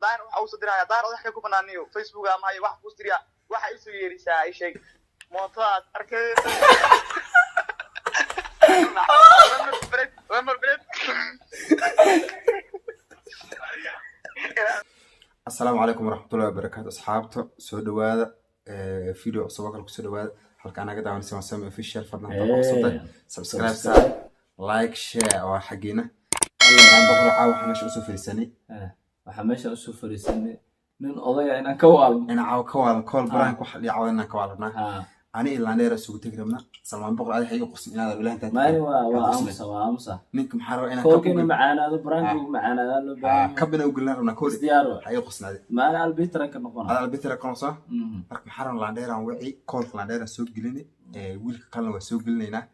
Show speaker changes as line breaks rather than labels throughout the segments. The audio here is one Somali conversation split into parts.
Daahir waxa uu soo diraya, Daahir odax ku banaaniyo Facebook ama hayo wax ku diriya, waxa ii soo yeerisaa, ay sheeg mootodaad arkay. Lamar break.
Asalaamu calaykum waraxmatullahi wabarakaatu. Asxaabta, soo dhawaada. Video cusub oo kale kusoo dhawaada. Halka anaga daawanaysa waa Sami Official. Fadlan haddaad ku cusubtahay, subscribe saar, like, share waa xaggiina. Aan boqol caawa waxaa meesha usoo fadhiisanay.
Waxaa meesha usoo fariisanay nin odaya inaan ka waalno.
In caawa ka waalan kool prank wax dhiyo caawa inaan ka waalnaa. Ani ilaa dheer isugu tegi rabna. Salmaan Boqor, adiga iga qusin inaad ilaah.
Maani waa aamusa, waa aamusa.
Ninka maxaa rabaa inaan
koolka inuu macaanaado, prankigu macaanaado loo baahan yahay.
Kab inaan ugelin rabnaa kool.
Isdiyaar wa.
Ha iga qusnaaday.
Maani albitran ka noqona.
Ada albitira konoso. Marka maxaa rabnaa? Landheeraan wici, koolka landheeraan soo gelini, wiilka kalena waa soo gelinaynaa.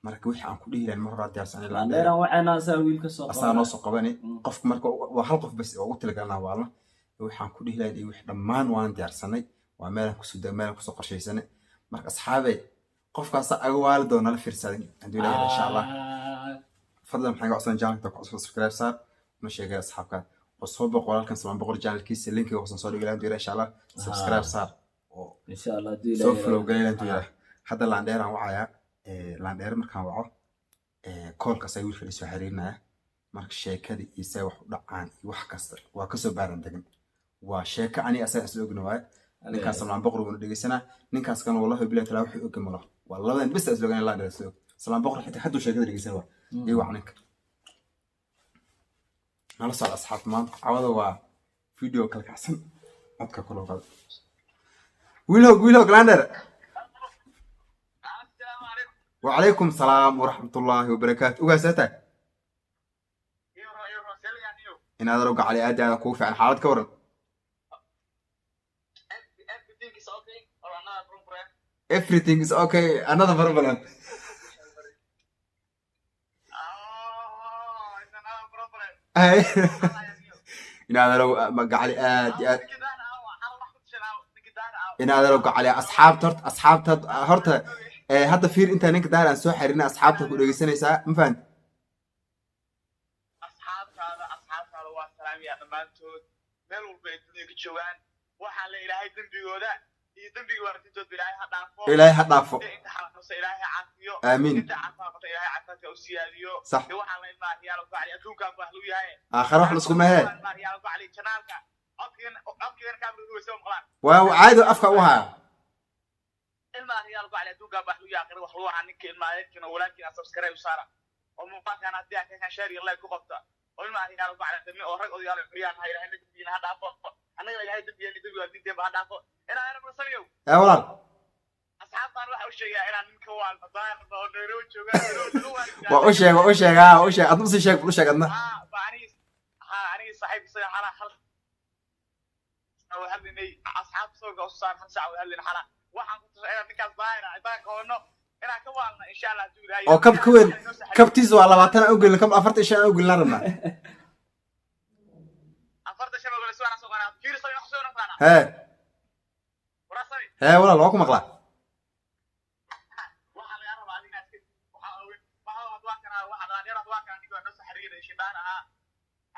Marka wixii aan ku dhihi lahayn mar horaa diyaarsanay.
Landheeran waceena asaa wiilka soo
asaa noo soo qabani. Qofka marka waa hal qof bas oo ugu talagalnaa waalna. Waxaan ku dhihi lahayn iyo wix dhammaan waan diyaarsanay, waa meelaan kusoo meelaan kusoo qorshaysanay. Marka asxaabey, qofkaasa aga waali doona la fiirsaday hadduu Ilaah yidhaahdo, insha Allah. Fadlan maxaan ka codsan, channelka ku cusub subscribe saar, una sheegay asxaabka oo soo boqo walaalkan Salmaan Boqor. Channelkiisa linkiga hoosan soo dhigi lahayn, insha Allah. Subscribe saar oo
insha Allah hadduu
soo
Ilaahay
follow galay hadduu Ilaah. Hadda laandheeraan wacayaa. Laandheer markaan waco, koolkaas ayaa wiilka la soo xiriirinaya. Marka sheekadii iyo say wax u dhacaan iyo wax kasta waa kasoo baaran degan. Waa sheeko ani asaga isla ogna waaye. Ninkaas Salmaan Boqor wuuna dhegeysanaa, ninkaas kalena wallahi bilahi talaa wuxuu oga malo. Waa labadan bes isla ogan, laandheer isla og. Salmaan Boqor xitaa hadduu sheekada dhegeysan waa iyo wac ninka nala socda. Asxaabta, maanta cawada waa video kala kacsan. Codka kuloo qada wiilhog, wiilhog laandheer.
Assalaamu calaykum.
وعليكم السلام ورحمة الله وبركاته. Ugaasata.
Iyo iyo selayaaniyo.
Inaad aroga cali, aad aad kugu fiican. Xaalad ka waran?
Everything is okay or another problem?
Everything is okay, another problem.
Oh, it's another problem.
Inaad aroga gacali, aad iyo aad inaad aroga cali. Asxaabta horta, asxaabta horta, hadda fiir, intaa ninka daar aan soo xiriirnay, asxaabta ku dhegeysanaysaa, ma fahanti?
Asxaabtaada, asxaabtaada waa salaamaya dhammaantood meel walba ay dunida ka joogaan. Waxaa la Ilaahay dembigooda iyo dembiga waalidiintoodba Ilaahay ha dhaafo.
Ilaahay ha dhaafo.
Inta xanuunsa Ilaahay ha caafiyo.
Aamiin.
Inta caafimaad qabta Ilaahay caafimaadka u siyaadiyo. Dee waxaa la ilmaa riyaalo gacli, adduunkan baa lagu yahay.
Aakhare wax laskuma hee.
Ilmaa riyaalo gacli, channelka codkigan, codkigan kaamiradu way soo maqlaan.
Waa caadi, afka u haya.
Ilmaa riyaal gacli, adduunkan baa lagu yahay, aakhira wax lagu ahaa. Ninka ilmaa adeerkiina, walaalkiina subscribe saara oo muuqaalkan haddii aad ka share iyo like ku qabta oo ilmaa riyaal gacli dami oo rag odayaal curyaan ha. Ilaahay dembigiina ha dhaafo, annagana Ilaahay dembigeena, dembi waalidiinteen ba ha dhaafo. Inaan ana samiyow.
Ee walaal.
Asxaabtaan waxa u sheegaa inaan ninka waalna Daahirna oo Nairobi jooga, Nairobi lagu waali.
Waa u sheeg, waa u sheeg, ha u sheeg, adna usii sheeg, u sheeg adna.
Ha ba anigi, ha anigi saaxiib isaga xala hal hadlinay. Asxaabta soo u saar hal saac hadlin xala. Waxaan ku tusay inaan ninkaas Daahira intaan qabano inaan ka waalna, insha Allah hadduu Ilaahay.
Oo kab ka weyn, kabtiisa waa 20 aan ugelin, kab 45 aan ugelin rabnaa.
45 ogole si waan soo qanaa. Fiir sami, wax soo naqaana.
Hee.
Waraa sami.
Hee walaal, waa ku maqlaa.
Waxaa laga rabaa adiga iska waxa waxa waa kana waxa dhalinyarada waa kana ninka noo soo xiriiray shibaan ahaa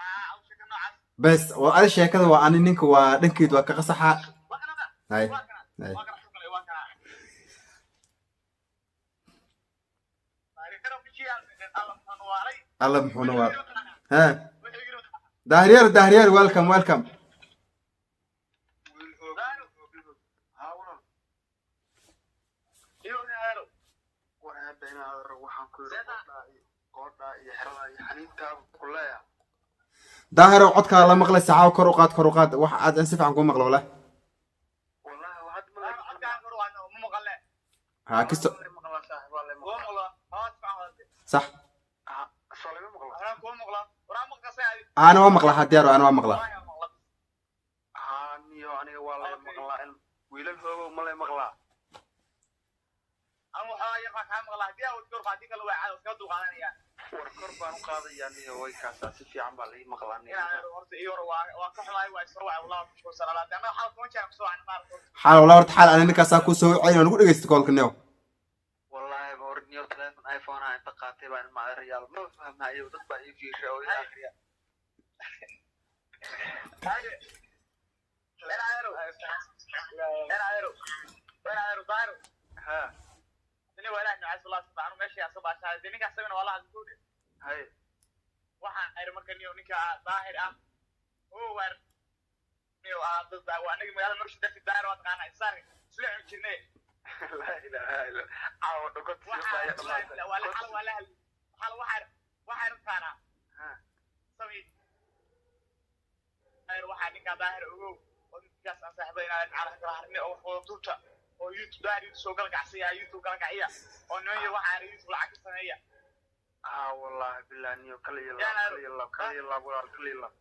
aa sheeko noocaas.
Bes waa adi, sheekada waa ani, ninka waa dhankeed waa ka qasaxa.
Waa kana.
Hay.
Waa kana.
Hay.
Waa kana xukun waa kana taariikhda official alla muxuu waalay.
Alla muxuuna waa hee. Daahiryaar, Daahiryaar, welcome, welcome.
Wiil hoog, wiil hoog. Haa walaal.
Iyo aaro.
War hadda inaad rag waxaan ku yidhi qoodhaa iyo qoodhaa iyo xeradaa iyo xaniintaaba kuleeya.
Daahirow, codkaa la maqlay saaxaw, kor u qaad, kor u qaad. Wax aad aan si fiican kuu maqlo walahi.
Wallahi waa hadda ma laga
Codkaan kor waa ma maqle.
Haa, kisto.
maqlaa. Maqlaa saaxiib, waa lay
Kuma
maqlaa.
Maqlo hoos fiican.
Sax.
Ha, soo lama maqlo.
Anaa kuma maqlo, waraa maqasay adi.
Ana waa maqlaa, ha diyaar, ana waa maqlaa.
Waa maqla.
Haa niyo, aniga waa lay maqlaa. In wiilal hoogow ma lay maqlaa?
Ama waxaa yar baa kaa maqlaa haddii aad kor haddii kale waa caadi iska dulqaadanaya.
War kor baan u qaadayaa niyo, way kaasaa, si fiican baa lai maqlaa niyo.
Inaan horta iyo hore waa ka xumaay, waa isoo wacay wallahi mashquulsan alaad annaga xal kuma jiraan kusoo wacay maaragta.
Xaal walaa, horta xaal ani ninkaasaa kuu soo wacay waan ugu dhegeysta koolka neo.
Wallaahi ba hor niyo, telephone iPhone ah inta qaatay baan ilma adeerayaal ma fahmayo, dad baa ii fiirshay oo ii akhriya.
Anu meesha yaa soo baashahay dee, ninkaas isagana waa la hadlay gowdhe.
Haye.
Waxaan iri marka niyo ninka Daahir ah oo waar niyo ah dad waa aniga magaalada nolosha darti. Daahir waa taqaanaa, isaar isla cuni jirnay.
Laa ilaaha illa, caawa dhogorta.
Waxaa waa la xal, waa la hadlay xal. Waxaa taqaanaa sami Daahir, waxaa ninka Daahir ogow oo ninkaas aan saaxiibada inaan calaha kala harnay oo wax wada duubta oo YouTube Daahir YouTube soo gala gacsiya, YouTube kala kaciya oo niman iyo waxaa YouTube lacag ka sameeya.
Haa, wallahi billahi niyo, kala iyo laab, kala iyo laab, kala iyo laab, walaal, kala iyo laab.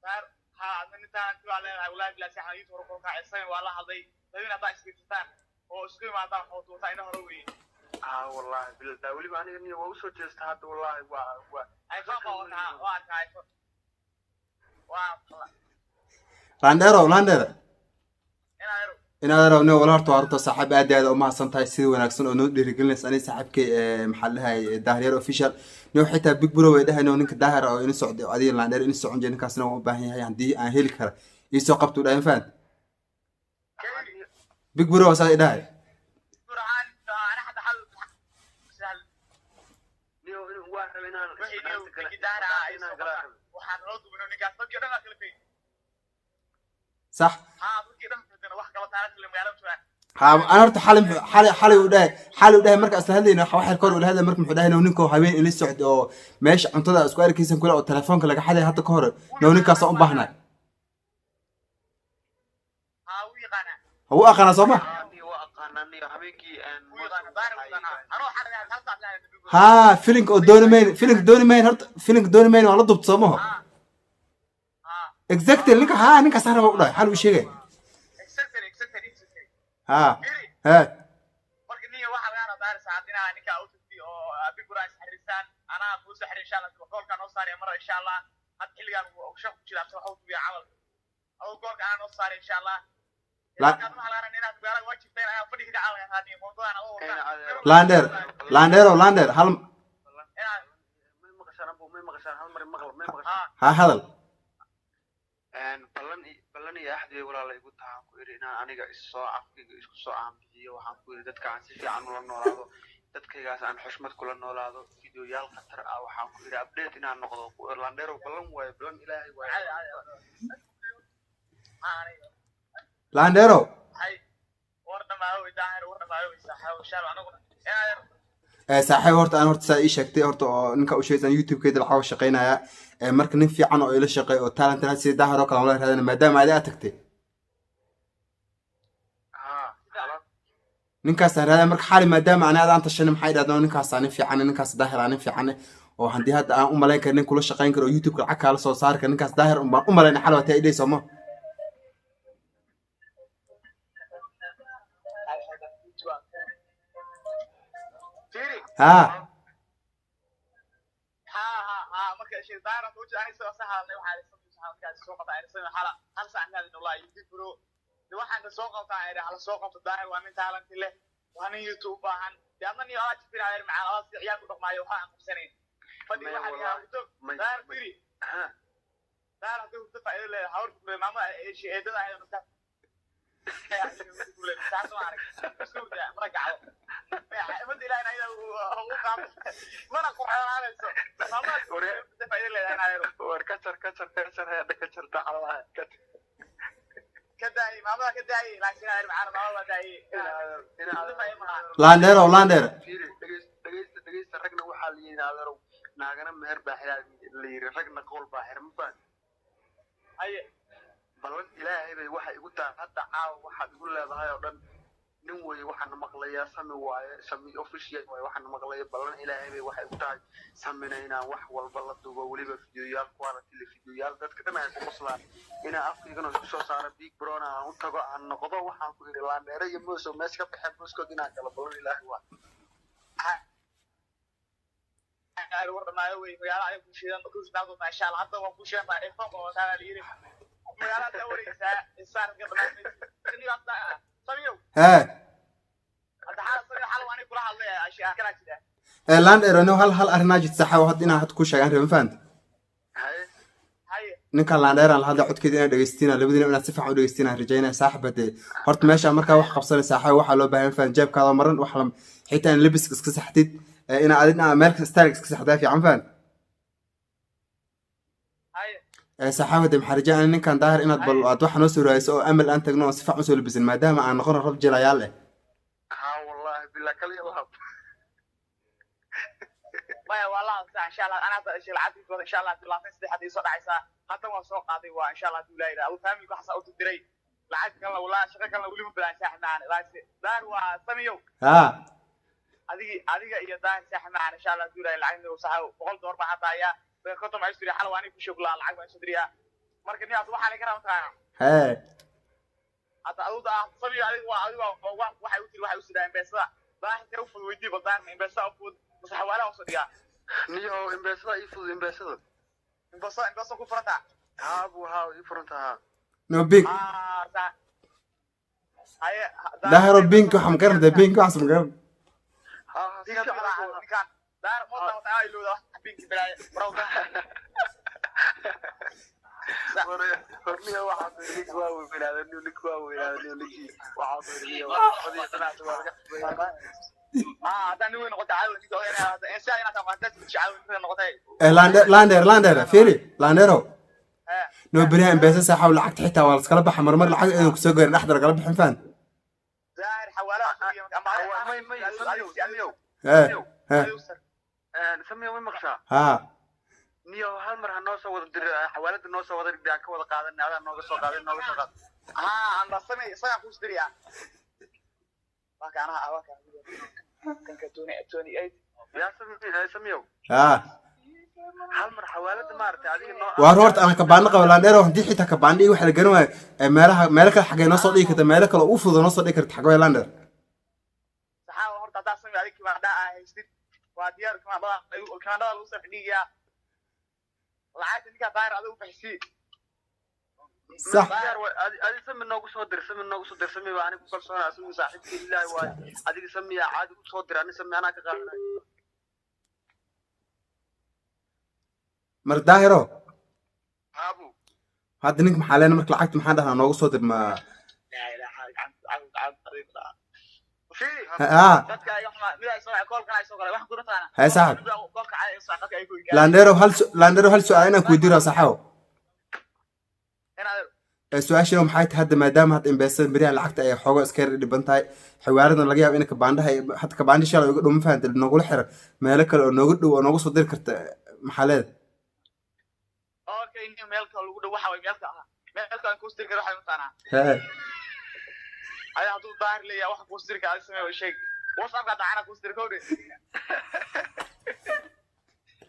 Daar ha adna nintaan inti baa leedahay. Wallahi billahi saxan YouTube hore kor kacay waa la hadlay labina haddaa isfiirsataan oo isku imaadaan waxaa duubtaa ina hore weeye.
Haa, wallahi billahi, weliba aniga niyo waa usoo jeesta hadda, wallahi waa
iPhone baa wataa, waa arkaa iPhone waa.
Landero, Landero.
Inaa yaro.
Inaad aragno wala horta waa runta saaxiib, aad iyo aad u mahadsan tahay sida wanaagsan oo noo dhiirigelinaysa. Aniga saaxiibkay maxaa la dhahay, Daahir Official niyo, xitaa Big Bro way dhahayno ninka Daahir oo ina socday, adiga Landero ina socon jiray, ninkaasna waan u baahan yahay, haddii aan heli kara iisoo qabto dhahay, ma fahant? Big Bro saa i dhahay.
Burhaan ana xataa xal sahal.
Niyo waa rabay inaan
wixii niyo ninkii Daahir ah ay
inaan
soo
galaa
qabtaan
rabay.
Waxaan noo duubino ninkaas dadkii dhan baa kala tegey.
Sax.
Haa, dadkii dhan kala wax kala taara kale magaalada joogaan.
Ha, ana horta xalay xalay xalay uu dhahay, xalay uu dhahay marka isla hadlayna wax yar kor uu hadlay, marka muxuu dhahay ninkoo habeen ila socday oo meesha cuntada isku arkaysan kule oo telefoonka laga xaday hadda ka hore, no ninkaas u baahnay.
Haa, wuu yaqaanaa.
Ha, wuu aqaanaa soo ma?
Niyo waa aqaanaa niyo, habeenkii aan
Wuu yaqaanaa Daahir, wuu yaqaanaa. Anoo xalay hal saac la hadlay.
Haa, filinka oo dooni mayn, filinka dooni mayn, horta filinka dooni mayn waa la dubta soo maho?
Haa haa.
Exactly, ninka haa, ninkaas raba u dhahay, xal uu sheegay.
Exactly.
Haa.
Firi.
Ha.
Marka niyo waxaa laga rabaa Daahir saacad inaa ninka u tagti oo Big Bro is xiriirsaan, anaa kuu soo xiriir insha Allah, goolkaa noo saaraya mara insha Allah. Had xilligaan shaq ku jira waxa uu tubiya camal adoo goolka anaa noo saaray insha Allah. Markaan waxaa laga rabaa inaad magaalada waa jirteen ayaa fadhiga ka caawin raadiyo moodadaan adoo wataa.
Lander, Landero, Lander hal
inaad
May maqashaan abu? May maqashaan? Hal mar maqal, may maqashaan?
Haa.
Ha, hadal.
Ballan iyo axdi bay walaala igu tahaan ku iri inaan aniga issoo afkayga isku soo aanbixiyo. Waxaan ku iri dadka aan si fiican ula noolaado, dadkaygaas aan xushmad kula noolaado, fideoyaal khatar ah. Waxaan ku iri update inaan noqdo. Landero, ballan waayo, ballan Ilaahay waayo.
Caadi caadi aniga.
Landero.
Hay, war dhamaayo Daahir, war dhamaayo saaxiib insha Allah anaguna inaad
Saaxiib, horta aan horta saa ii sheegtay horta oo ninka u sheegaysan YouTube-keeda lacag uga shaqaynaya. Marka nin fiican oo ila shaqeey oo talent leh sida Daahir oo kale aan la raadina maadaama adi aad tagtay.
Haa, xalaal.
Ninkaasaan raadina marka xali maadaama ani adaan tashanay, maxay dhahdeen, ninkaas nin fiican, ninkaas Daahir aa nin fiican oo haddii hadda aan u malayn karin nin kula shaqayn karo oo YouTube lacag kaala soo saari kara, ninkaas Daahir un baan u malayn xal waa taa idhay sooma?
Firi.
Haa.
ها ها ها, marka shay Daahir wuxuu jeclay soo saxalnay, waxaa la sameeyay soo qabtaa ay sameeyay xala hal saac naadi wallahi Big Bro de waxaan soo qabtaa ay hala soo qabto. Daahir waa nin talent leh, waa nin YouTube u baahan de adna niyo ala jifin ayar macaan ala si ciyaar ku dhaqmaayo waxa aan qabsanayn fadhi.
Maya.
Waxa
Wallahi.
yaa hurdo. Daahir, firi.
Ha.
Daahir haddii hurdo faa'iido leedahay hawr maama eedada ayada maskax taas ma arag suurta mara gacdo ummadda Ilaahina ayada ugu qaado mana qurxonaanayso maama faa'iido leedahay in ayado.
War ka jar, ka jar, ka jar, heedha ka jar dacalaha ka jar.
Ka daayay maamada, ka daayay, laakiin ayar macaan maamada waa daayay.
Landero, Landero.
Fiiri, dhegeysta, dhegeysta, dhegeysta. Ragna waxaa la yidhi adeerow, naagana meher baa xiraa la yidhi, ragna qowl baa xira, ma fahant?
Haye.
Ballan Ilaahay bay waxay igu tahay hadda caawa waxaad igu leedahay oo dhan nin weeye waxaana maqlayaa, Sami waaye, Sami Official waaye waxaana maqlaya. Ballan Ilaahay bay waxay igu tahay Samina inaan wax walba la duubo, weliba fideoyaal quality le, fideoyaal dadka dhan ay ku qoslaan, inaan afkaygana isku soo saaro, Big Brona aan u tago, aan noqdo. Waxaan ku yidhi Laandheere iyo Moos oo meesha ka baxeen booskood inaan galo, ballan Ilaahay waa.
War dhamaayo wey, magaalo ay ku shiidan ku shiidan doontaa insha Allah. Hadda waa ku shiidan baa iPhone oo taa la yiri magaalada wareegaysaa isaarka dhamaanaysa Samiyow.
Hee.
Hadda xaal Samiyow, xal waan kula hadlay ashyaa kala jira.
Landero, no hal hal arrinaa jirta saaxiib, hadda inaan hadda ku sheegaan rabin, ma fahant?
Haye.
Haye.
Ninkan laandheeraan la hadlay, codkeeda inaad dhegeystiina, labadiina inaad si fiican u dhegeystiina rajaynaya. Saaxiba, dee horta meesha markaa wax qabsanay, saaxiba, waxaa loo baahan fahan jeebkaada maran wax la xitaa in lebiska iska saxtid, inaa adina meel style iska saxdaa fiican, fahan.
Haye.
Saaxiba, dee maxaa rajaynaya ninkan Daahir inaad bal aad waxa noo soo raayso oo amal aan tagno oo si fiican usoo lebisan, maadaama aan noqono rab jilayaal eh.
Haa, wallahi billah, kaliya lahab.
Maya, waa la hadsaa, insha Allah. Anaa hadda lacagtii wada, insha Allah, 23 hadda isoo dhacaysaa. Hadda waa soo qaaday, waa insha Allah haduu ilaahay adu family waxaas u diray. Lacag kalena walaa shaqo kalena weli ma bilaan, saaxib macaan. Laakiin Daahir waa Samiyow.
Haa.
Adiga iyo Daahir, saaxib macaan, insha Allah haduu ilaahay lacag saxa $100 baa hadda hayaa. 50 baa isu diriya, xal waa aniga ku shoglaa, lacag baan isu diriyaa. Marka nin waxaa laga rabaa mataqaanaa?
Hee.
Hadda aduda ah Samiyo, adiga waa adiga waa waxay u tiri, waxay u sidaa M-Pesada. Daahir intee u fudud weydii bal. Daahir ma M-Pesada u fudud mase xawaalaha usoo dhigaa?
Niyo, M-Pesada ii fudud, M-Pesada.
M-Pesa ku furantaa?
Haa buu, haa, ii furanta, haa.
No big.
Ah, sa haye.
Daahiro, bink waxa ma garantaa? Bink waxaas ma garan.
Haa haa, si fiican
Ninkaan Daahir moota wataa ilowda wax binki balaaye warawda.
Horniyo, waxaa ninka waa weynaaday, ninka waa weynaaday, ninkii waxaa niyo odii qanaacda waa laga xisbeeyaa.
Ah, haddaan nin weyn noqotay caawa ninka ogaynaya in sidaa inaad tahay haddaad caawa ninka noqotay.
Lander, lander, fiiri landero.
Ee.
No beriha M-Pesa, saaxaw, lacagta xitaa waa laskala baxa marmar, lacag eedan kusoo gaarin dhexda lagala bixin, fahan.
Daahir xawaalaha ama
May, may, Samiyow, Samiyow.
Hee hee.
Samiyow, may maqshaa?
Haa.
Niyo, hal mar ha noo soo wada dir xawaalada, noo soo wada dhigday, aan ka wada qaadanay, adaa nooga soo qaaday, nooga soo qaad.
Haa, amba samey, isagaan kuus diriyaa. Waa kaanaha, waa kaan kanka 28.
Yaa Samiyow.
Haa.
Hal mar xawaalada maaragtay adiga noo
Waa horta aan kabaano qaba, landero, haddii xitaa kabaandhi waxa la garan waayo, meelaha meelo kale xagee noo soo dhigi karta? Meelo kale oo u fudud noo soo dhigi karta xagee, lander?
Saxaawa, horta haddaa samey adiga kimaandha aa haystid, waa diyaar. Kimaandhada, kimaandhada lagu soo xidhiigayaa lacagta ninkaa Daahir adiga u bixisii.
Sax.
Diyaar waay. Adi Sami noogu soo dir, Sami noogu soo dir. Sami baa aniga ku kalsoonaa, Sami saaxiibkii ilaahi waay. Adiga Samiyaa caadi u soo dir, ani Sami anaa ka qaadanay.
Mar Daahiro.
Haabu.
Hadda ninka maxaa leena marka lacagta maxaan dhahnaa noogu soo dir ma?
Laa ilaaha, fiiri.
Haa.
Dadka ay wax mid ay soo koolkan ay soo galay wax ku taqaana.
Haye saaxib.
Koolka ay soo dadka ay ku gaar.
Landero, hal landero, hal su'aal inaan ku weydiiro, saxaw.
Inaad
Su-aashana maxay tahay? Hadda maadaama hadda M-Pesa beriyaha lacagta ay xoogo iska yar dhiban tahay, xawaaladan laga yaabo in kabaandhaha hadda kabaandhi shalay uga dhow, ma fahanta, noogula xira meelo kale oo nooga dhow oo nooga soo diri karta, maxaa leeda?
Okay, nin meelka lagu dhow waxa way meelka ah meelka aan ku stir karo waxa mataqaanaa?
Hee.
Ayaa hadduu Daahir leeyahay waxa ku stir kara, samee sheeg, WhatsApp-ka dacana ku stir kowde.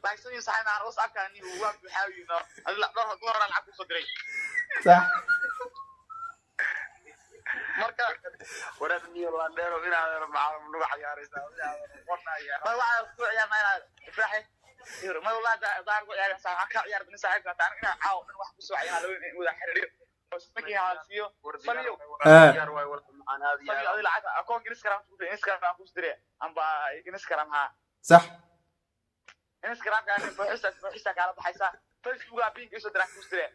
Laakiin samee saxay maan WhatsApp-ka ni waa buxaawiino adiga dhowr dhowr lacag ku soo diray.
Sax.
Marka
Waraad niyo landheero, inaad macaalim nagu cayaaraysaa, inaad qornaya.
Ma waxa ku ciyaarnaa inaad ifraaxi ma wallahi Daahir ku ciyaar saa ka ciyaar nin saaxiibka taan inaa caaw in wax ku soo ciyaar loo in wada xiriiriyo oo markii haalsiyo Samiyo.
Diyaar waay, war macaan aad iyo
Samiyo,
aad.
Adiga lacag akoonka Instagram ku Instagram ku diray amba Instagram, ha.
Sax.
Instagram-ka buuxista buuxista kaala baxaysa. Facebook-a pink isoo diraa ku diray.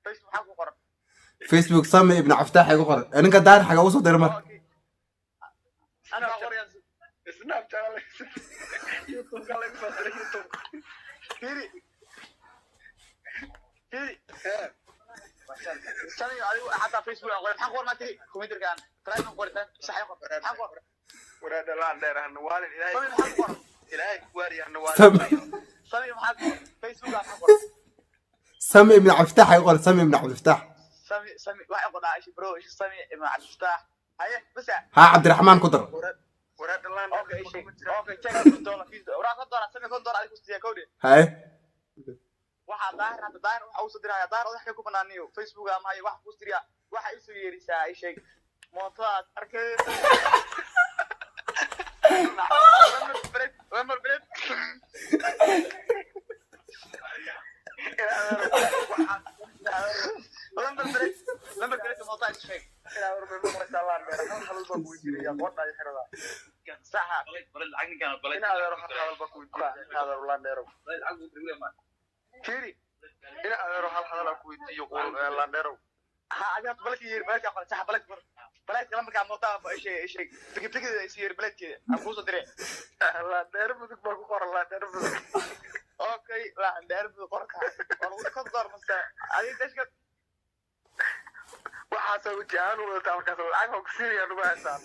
Facebook maxaa ku qoran?
Facebook Sami ibn Caftaax igu qoran. Ninka Daahir xaga ugu soo diray marka?
Okay. Anaa qoraya.
Snapchat, YouTube-ka lagu soo diray, YouTube.
Fiiri, fiiri. Samiyo, adigu xataa Facebook aan qoray maxaa qornaa tiri computerkaan try qoritaan saxay qor maxaa qor?
Waraad landheer hana waalin, ilaahay.
Samiyo, maxaa ku qoran?
Ilaahay ku waariya, hana waalin.
Sami.
Samiyo, maxaa ku qoran Facebook maxaa qoran?
Sami ibn Caftaax igu qoran, Sami ibn Cabdifataax.
Sami, Sami waxay qornaa ishi bro ishi Sami ibn Cabdifataax. Haye bas.
Haa, Cabdiraxmaan ku dar.
Waraad landheer.
Okay, ishi okay, check dollar fees waraa $50, Sami $50 adigu siya kowde.
Haye.
Waxaa Daahir hadda Daahir waxa uu soo diraya, Daahir wax ku banaaniyo Facebook ama haye wax ku diriya, waxa isoo yeerisaa ay sheeg mootodaad arkay. Lambar break. Lambar break, lambar break mootodaad sheeg.
Inaad war may maqlaysaa landheer? Hal hadal baan ku weydiinaya, qoorta ay xiradaa.
Saxa.
Inaad hal hadal baan ku weydiinaya, inaad landheero.
Fiiri.
Ina adeero, hal hadal aan ku weydiiyo, Landheerow.
Ha, adiga horta balka yeer, balka qor sax, balka qor, balka kala markaa mootaa isheeg, isheeg pikipikida is yeer, balkeeda aan kuusoo diray.
Landheero Mudug baa ku qoran, Landheero Mudug.
Okay, Landheer Mudug qorka waa lagu ka door mase adiga dashka.
Waxaasoo wajahaan u wadataa, markaas lacag baa ku siinaya, nagu haysaa.